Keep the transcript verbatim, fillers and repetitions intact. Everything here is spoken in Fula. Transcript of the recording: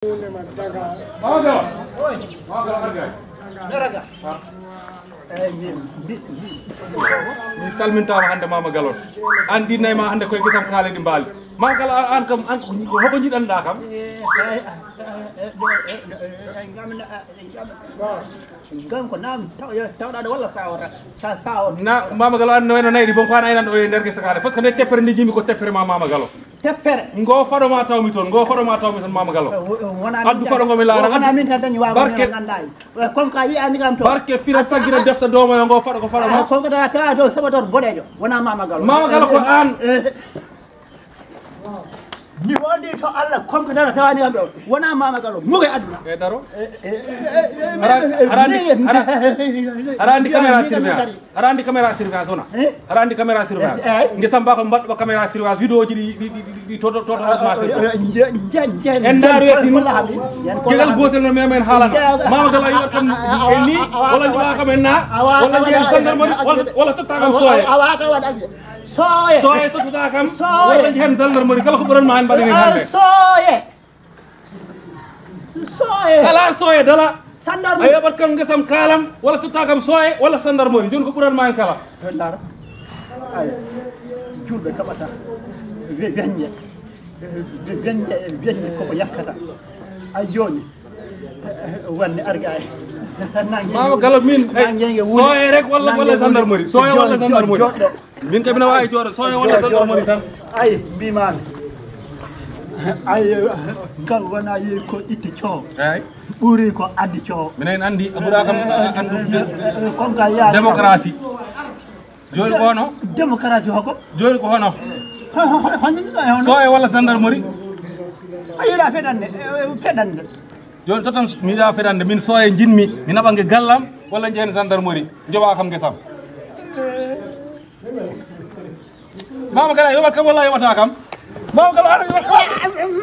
Mama Galo. Mama Galo, arga. Mi salmintaama hannde, Mama Galo. An ɗinnay ma hannde koye gesam kaale ɗi mbaali. Mama Galo, an, an kam, an ko, ko hoko njiɗanɗa kam? Ngam ko nam taw-, tawɗaɗo walla sawata, sa-, sawata. Na, Mama Galo, an no wayno nayɗi bon ko an aynanɗo e nder gesa kaale. Parce que nde teppere nde jimi ko teppere ma, Mama Galo. Teppere. Ngo faɗo ma tawmi toon, ngo faɗo ma tawmi toon, Mama Galo. Eh, wo-, wona min Addu tan, faɗo ngo mi laara, wona addu. Min tan dañi waago Barke. Mi nganndaay. Eh, comme ka yi'ani kam to. Barke fira Addu, saggira addu. Defta doomo yo ngo faɗo ko faɗo ma. Eh, comme ko tawa, tawa to sabator boɗeejo. Wona Mama Galo. Mama Galo ko an. Eh. Mi wondi to Allah, comme ko dara tawani kam ɗo. Wona Mama Galo, muge aduna. E daro. Eh, eh, eh, eh, Arandi, eh, arandi, eh, ara-, arandi eh, caméra eh, surveillance. eh, Arandi caméra surveillance wona. Eh? Arandi caméra surveillance. Eh, eh. Ngesam ba ko mbaɗɗo caméra surveillance, vidéo ji ɗi, ɗi, ɗi, ɗi, ɗi, to, to, to, to, Ah, to, ah, to. Ah, nje-, nje-, nje-, En ndaari wettin. Wallaahi, yen ko Geɗal wallaahi. Gootel no memen haalana. Nje-, Mama Galo a yiɗat kam ah, ah, en ni, ah, ah, walla ah, njiɗa kam en na, ah, ah, walla ah, njiɗen ah, sandal mari, ah, walla, walla totta kam ah, sooye. Ah, ah, ah, ah, ah, Sooye. Sooye totta kam, Sooye. Walla njiɗen sandal mari, kala ko ɓuran ma en mbaɗen Ah, hannde. Sooye. Sooye. Ala sooye dala. Sandal A mari. Yoɓat kam ngesam kaalam, walla totta kam sooye, walla sandal mari. Jooni ko ɓuran ma en kala. Toon ndaara. Ay, julɓe kaɓata we-, weññe. We-, weññe, weññe koko yakkata. Ay, jooni. Wanne arga ay. Nange Mama Galo min, ay, nange wuli. Sooye rek walla, Nange walla wuli. Sandal mari. Sooye walla Joɗ-, sandal mari. Joɗɗo. Min kam ina waawi jooɗo. Sooye walla sandal mari tan. Ay, mbimami. Ay, ngal wona yehi ko itti coo. Eyi. Ɓuri ko addi coo. Minen anndi a ɓura kam, a, anndu. Comme ka yaade. Démocratie. Jooni ko hono? Démocratie hoko? Jooni ko hono? Ho-, ho-, ho-, honde ɗo e hono? Sooye walla gendarmerie? A yiɗa feɗande, eh, feɗande. Jooni to tan mi yiɗa feɗande, min sooye njinmi, mi naɓa nge gallam, walla njehen gendarmerie, njoɓa kam ngesam. Mama Galo yoɓat kam walla yoɓata kam? Mama Galo ara yoɓat kam.